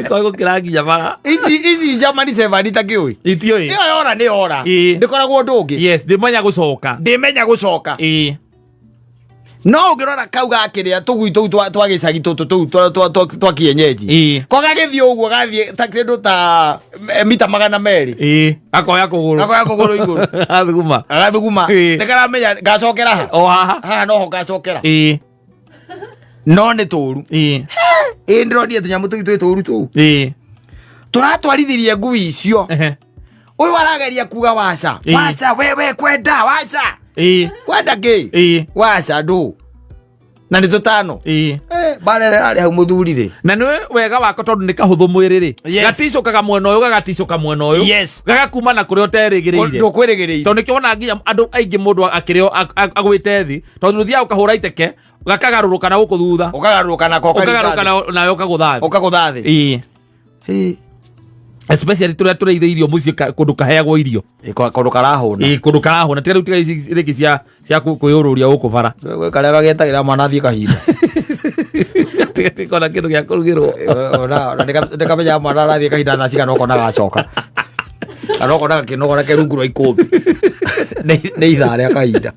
Nĩkoĩ gũkĩra nginya bara. Ici ici Germany Shepherd itakĩũĩ. Itiũĩ. Ĩyo yora nĩ yora. Ĩĩ. Ndĩkoragwo ũndũ ũngĩ. Yes, ndĩmenya gũcoka. Ndĩmenya gũcoka. Ĩĩ. No ũngĩrora kau gakĩrĩa tũgui tũu twa twa gĩcagi tũtũ tũu twa twa twa twa kienyeji. Ĩĩ. Ko gagĩthiĩ ũguo gathiĩ ta kĩndũ ta eh, mita 200. Ĩĩ. Gakoya kũgũrũ. Gakoya kũgũrũ igũrũ. Gathuguma. Gagathuguma. Ĩĩ. Nĩ karamenya ngacokera ha. O haha. Haha noho ngacokera. Ĩĩ. No nĩ tũru. Ĩĩ. Ĩĩ ndĩronire tũnyamũ tũu twĩ tũru tũu. Ĩĩ. Tũratwarithirie ngui icio. Ehe. Ũyũ arageria kuga waca. Ĩĩ. Waca wewe kwenda waca. Ĩĩ. Kwenda kĩ? Ĩĩ. Waca ndũ. Na nĩ tũtano. Ĩĩ. Eh, barere arĩ hau mũthuri rĩ. Na nĩ wega wako tondũ nĩ kahũthũ mwĩrĩ rĩ. Yes. Gaticũkaga mwena ũyũ gagaticũka mwena ũyũ. Yes. Gagakuma na kũrĩa ũterĩgĩrĩire. Ndũkwĩrĩgĩrĩire. Tondũ nĩkĩo wona nginya andũ aingĩ mũndũ akĩrĩo agwĩte thĩ tondũ ũthiaga ũkahũra iteke gakagarũrũka na gũkũ thutha. Ũkagarũrũka nako Ũkagarũrũka nawe ũkagũtha thĩ. Ũkagũtha thĩ. Ĩĩ. Ĩĩ. Especially tũrĩa tũrĩithĩirio mũciĩ kũndũ kaheagwo irio. Ĩ, kũndũ karahũna. Ĩĩ, kũndũ karahũna tiga rĩu tiga ici rĩngĩ cia cia kwĩyũrũria gũkũ bara. Gwĩ karĩa gagetagĩra mwana athiĩ kahinda. Tiga tikona kĩndũ gĩa kũrugĩrwo. Ona ona nĩkamenya mwana arathiĩ kahinda thaa cigana ũkona gacoka. Kana ũkona gakĩnogora ke rungu rwa ikũmbĩ. Nĩ ithaa rĩa kahinda.